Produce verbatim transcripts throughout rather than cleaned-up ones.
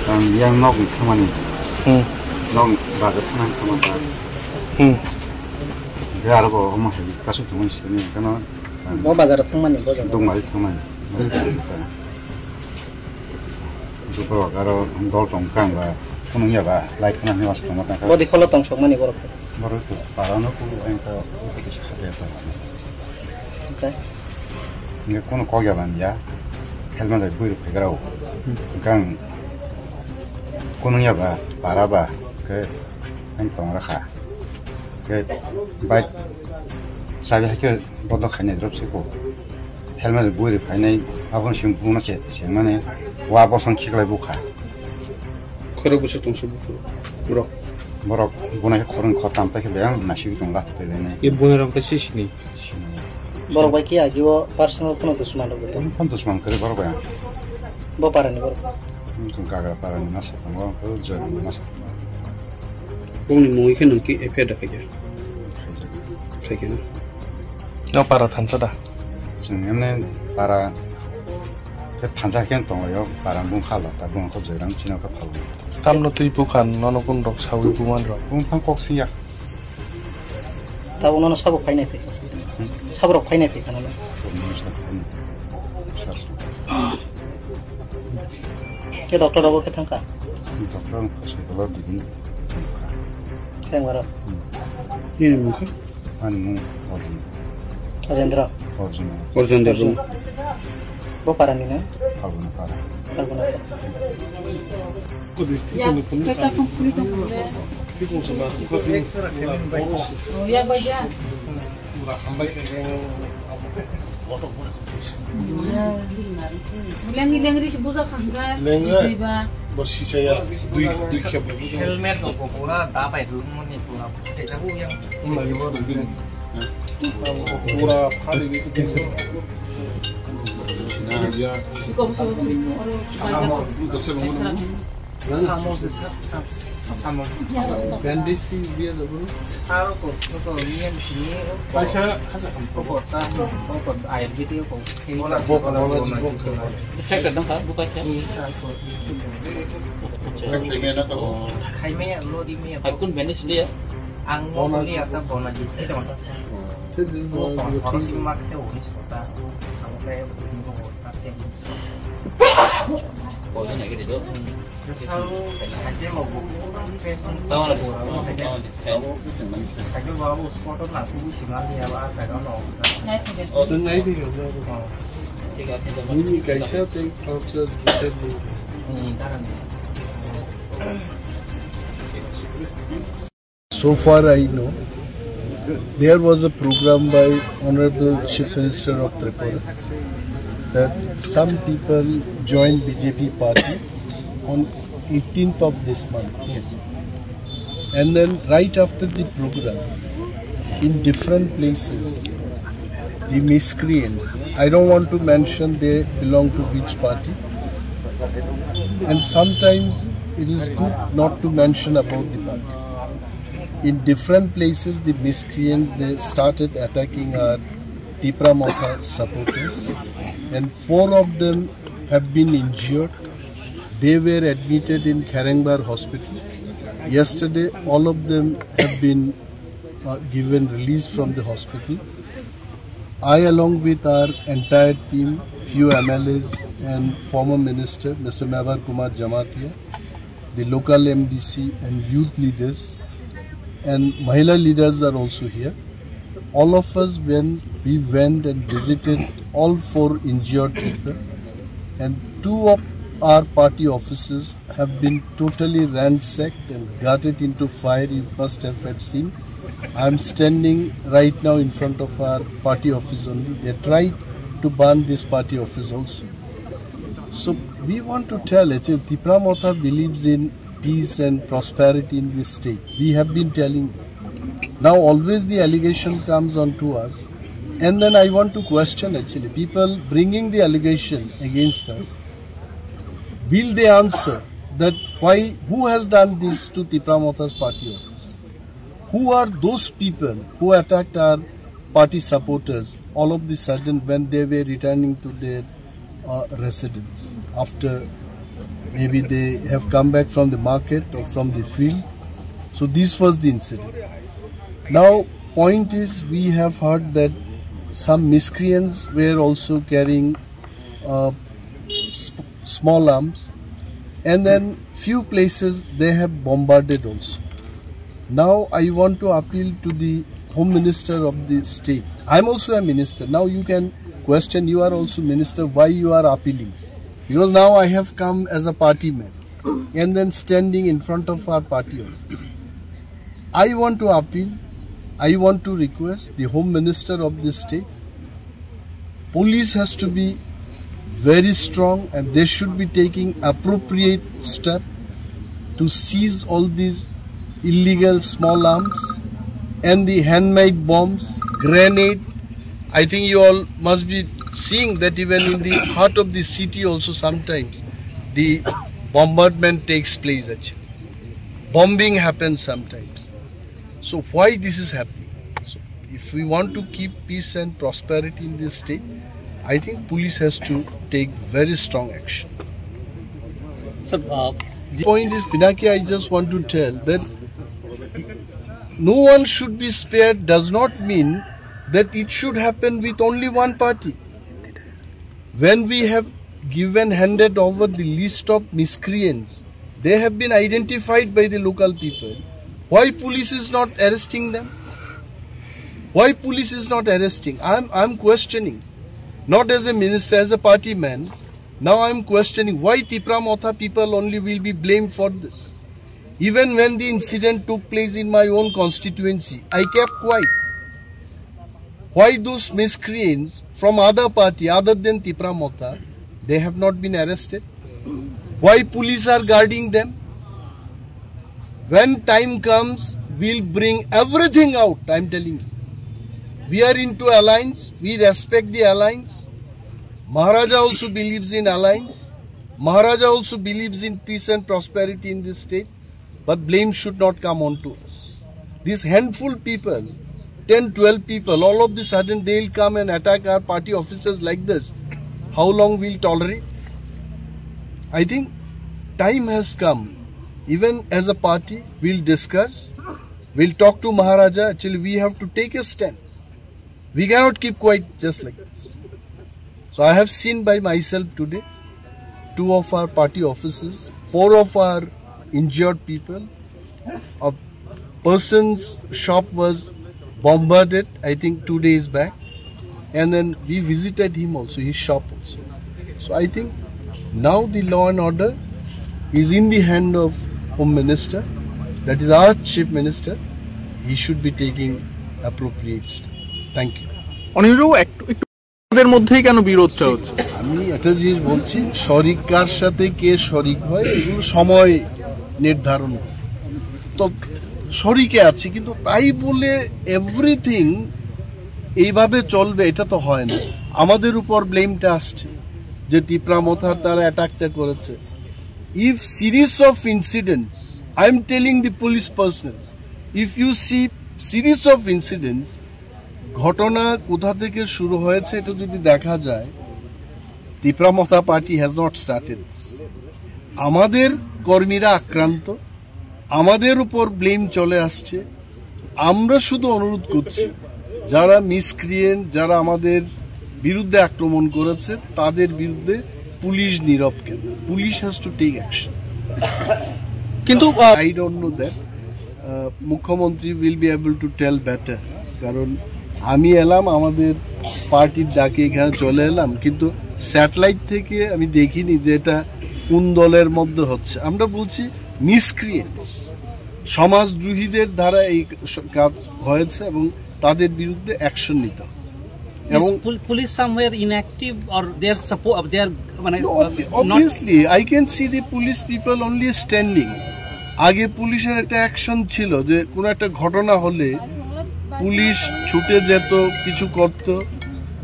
Ang yang nok ni thangmani. Hmm. Nok ni bajar thangmani thangmani. Hmm. Ge aro bo omo hai kasu thangmani sini kana. Bo bajar thangmani bo jaga. Dongmari thangmani. Dubrok aro dol tong kang ba kunung ya ba lai khna ni was tong ta. Bodi kholo tong sok mani borok. Borok to parano ku ento kisa khate to. Okay. Nge kono kok ya ban ya. Helmet bai bui rok phegra o. Gang kunung ya ba para ba ke ang tong rakha. Ke bai sabi hake bodo khainai drop siko. Helmet bui rok phainai abon sim buna se se mane wa boson khiklai bukha. Khorok bwswk tong se bukha. Borok. Borok buna khorang khortam ta khe yang nasik tong la tele ne. Ye buna rok khe sisini. Borok bai khe agi o personal phone dusman rok to. Phone dusman kare borok bai. Bo parani borok. Gagra parani nasa tongo ko jani nasa. Bongni mungwi khe nwng ki F I R da khaikha? Khaikha na? No para thansa da. Chwng emne para khe thansa khe tonglaio, para bung khala ta bung kho jairam chino kha phalu. Tamno twi bukhan nono kun rok sawi buman rok. Bung phang kok siya. Tabuk nono sabo phainai phaikha. Hmm? Saborok phainai phaikha nono. Nono sabo phainai. Sir. Ke doctor rogo khe thangkha? Doctor ang phasai kala dibini. Khe ang baro? Hmm. Nini mung khe? Ani mung Arjun. Ajendra. Arjun. Arjun Debung. Bo parani na? Phalguna para. Phalguna para. Ya, kecap pun kulit dong, boleh. Oh, ya, baik ya. Lengri, lengri si buza khangka. Lengri. Diba. Bo sisaya dui, dui khep. Helmet rok bo pura dabai rwmani pura. Tei tabuk yang. Wng lagi bo rwgini. Pura phali gitu. Ya. Iko bo sobo. Oro. Samo. Samo se sa. Samo. Bandage ki biya da bro. Saro ko, ko, ko, niyan, niyan. Kaisa, kaisa. Ko, ko, ta, ko, ko, ayurvedic ko. Bola, bola, bola, bola. Fracture dong kha, bukai kha. Acha. Hai me, lo di me. Hai kun bandage liya? Ang mo liya ta bona jit ki dong ta sa. Ko, ko, ko, si mak te oni sa ta. Ang le ko ta te. Ko na ke do. Nini kaisa tei khoroksa dusar ni. So far I know, there was a program by Honorable Chief Minister of Tripura that some people joined B J P party on eighteenth of this month. And then right after the program, in different places, the miscreants, I don't want to mention they belong to which party, and sometimes it is good not to mention about the party. In different places, the miscreants, they started attacking our Tipra Motha supporters, and four of them have been injured. They were admitted in Kharengbar Hospital. Yesterday, all of them have been, uh, given release from the hospital. I, along with our entire team, few M L As and former minister, Mister Mewar Kumar Jamatia, the local M D C and youth leaders and Mahila leaders are also here. All of us, when we went and visited all four injured people, and two of our party offices have been totally ransacked and gutted into fire, you must have had seen. I am standing right now in front of our party office only. They tried to burn this party office also. So we want to tell, actually, Tipra Motha believes in peace and prosperity in this state. We have been telling them. Now always the allegation comes onto us. And then I want to question, actually, people bringing the allegation against us. Will they answer that why, who has done this to Tipra Motha's party office? Who are those people who attacked our party supporters all of the sudden when they were returning to their uh, residence after maybe they have come back from the market or from the field? So this was the incident. Now, point is, we have heard that some miscreants were also carrying uh, sp- small arms, and then few places they have bombarded also. Now I want to appeal to the Home Minister of the state. I'm also a minister. Now you can question, you are also minister, why you are appealing? Because now I have come as a party man and then standing in front of our party office. I want to appeal, I want to request the Home Minister of this state. Police has to be very strong and they should be taking appropriate step to seize all these illegal small arms and the handmade bombs, grenade. I think you all must be seeing that even in the heart of the city also sometimes the bombardment takes place. Actually, bombing happens sometimes. So why this is happening? So if we want to keep peace and prosperity in this state, I think police has to take very strong action. Sir, uh, the point is, Pinaki, I just want to tell that no one should be spared does not mean that it should happen with only one party. When we have given, handed over the list of miscreants, they have been identified by the local people. Why police is not arresting them? Why police is not arresting? I'm, I'm questioning, not as a minister, as a party man. Now I'm questioning why Tipra Motha people only will be blamed for this. Even when the incident took place in my own constituency, I kept quiet. Why those miscreants from other party other than Tipra Motha, they have not been arrested? Why police are guarding them? When time comes, we'll bring everything out, I'm telling you. We are into alliance, we respect the alliance. Maharaja also believes in alliance. Maharaja also believes in peace and prosperity in this state. But blame should not come on to us. This handful people, ten, twelve people, all of the sudden they'll come and attack our party officers like this. How long we'll tolerate? I think time has come. Even as a party, we'll discuss. We'll talk to Maharaja. Actually, we have to take a stand. We cannot keep quiet just like this. So I have seen by myself today two of our party offices, four of our injured people, a person's shop was bombarded, I think, two days back, and then we visited him also, his shop also. So I think now the law and order is in the hand of Home Minister, that is our Chief Minister. He should be taking appropriate step. Thank you. অনিলবাবু, একটু একটু ওদের মধ্যেই কেন বিরোধটা হচ্ছে? আমি একটা জিনিস বলছি, শরিক কার সাথে কে শরিক হয়, এগুলো সময় নির্ধারণ করে। তো শরিকে আছি, কিন্তু তাই বলে এভরিথিং এইভাবে চলবে, এটা তো হয় না। আমাদের উপর ব্লেমটা আসছে যে তিপ্রা মথার তারা অ্যাটাকটা করেছে। If series of incidents, I am telling the police personnel, if you see series of incidents, ঘটনা কোথা থেকে শুরু হয়েছে এটা যদি দেখা যায়, তিপ্রা মথা পার্টি হ্যাজ নট স্টার্টেড। আমাদের কর্মীরা আক্রান্ত, আমাদের উপর ব্লেম চলে আসছে। আমরা শুধু অনুরোধ করছি, যারা মিসক্রিয়েন্ট, যারা আমাদের বিরুদ্ধে আক্রমণ করেছে, তাদের বিরুদ্ধে পুলিশ নীরব কেন? Police has to take action. কিন্তু, ah, I don't know that. Ah, মুখ্যমন্ত্রী will be able to tell better, কারণ আমি এলাম, আমাদের পার্টির ডাকে এখানে চলে এলাম, কিন্তু স্যাটেলাইট থেকে আমি দেখিনি যে এটা কোন দলের মধ্যে হচ্ছে। আমরা বলছি মিসক্রিয়েন্টস, সমাজদ্রোহীদের দ্বারা এই স-, কাজ হয়েছে এবং তাদের বিরুদ্ধে অ্যাকশন নিতে হবে। এবং Is pol- police somewhere inactive or they are suppo- they are মানে, No, uh, obvi- not obviously, I can see the police people only standing. আগে পুলিশের একটা অ্যাকশন ছিল যে কোনো একটা ঘটনা হলে পুলিশ ছুটে যেত, কিছু করত,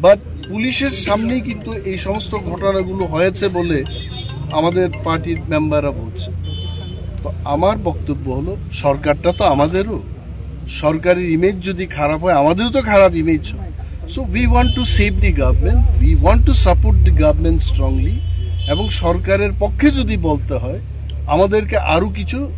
বাট পুলিশের সামনেই কিন্তু এই সমস্ত ঘটনাগুলো হয়েছে বলে আমাদের পার্টির মেম্বাররা বলছে। তো আমার বক্তব্য হলো, সরকারটা তো আমাদেরও, সরকারের ইমেজ যদি খারাপ হয়, আমাদেরও তো খারাপ ইমেজ হয়। So we want to save the government, we want to support the government strongly, এবং সরকারের পক্ষে যদি বলতে হয়, আমাদেরকে আরও কিছু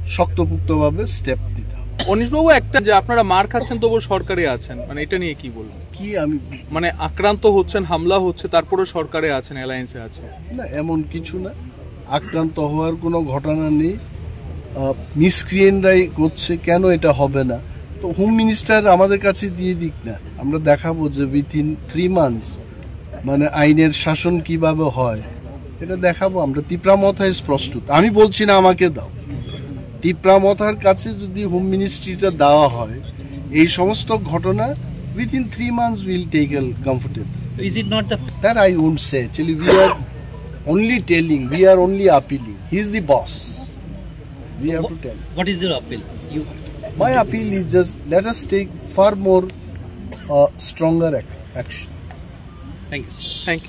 শক্তপোক্তভাবে স্টেপ নিতে হবে। অনিশবাবু, একটা যে আপনারা মার খাচ্ছেন তবু সরকারে আছেন, মানে এটা নিয়ে কি বলবেন? কি আমি মানে আক্রান্ত হচ্ছেন, হামলা হচ্ছে, তারপরে সরকারে আছেন, অ্যালায়েন্সে আছেন। না, এমন কিছু না, আক্রান্ত হওয়ার কোনো ঘটনা নেই। মিসক্রিয়েন্টরাই করছে, কেন এটা হবে না? তো হোম মিনিস্টার আমাদের কাছে দিয়ে দিক না, আমরা দেখাবো যে উইথিন থ্রি মান্থস মানে আইনের শাসন কিভাবে হয়, এটা দেখাবো আমরা। তিপ্রা মথা ইজ প্রস্তুত, আমি বলছি না আমাকে দাও। তিপ্রা মথার কাছে যদি হোম মিনিস্ট্রিটা দেওয়া হয়, এই সমস্ত ঘটনা within three months will take a comfortable. So is it not the That I won't say. Actually, we are only telling, we are only appealing. He is the boss. We have to tell. What is your appeal? You My appeal is just let us take far more uh, stronger ac- action. Thank you, sir. Thank you.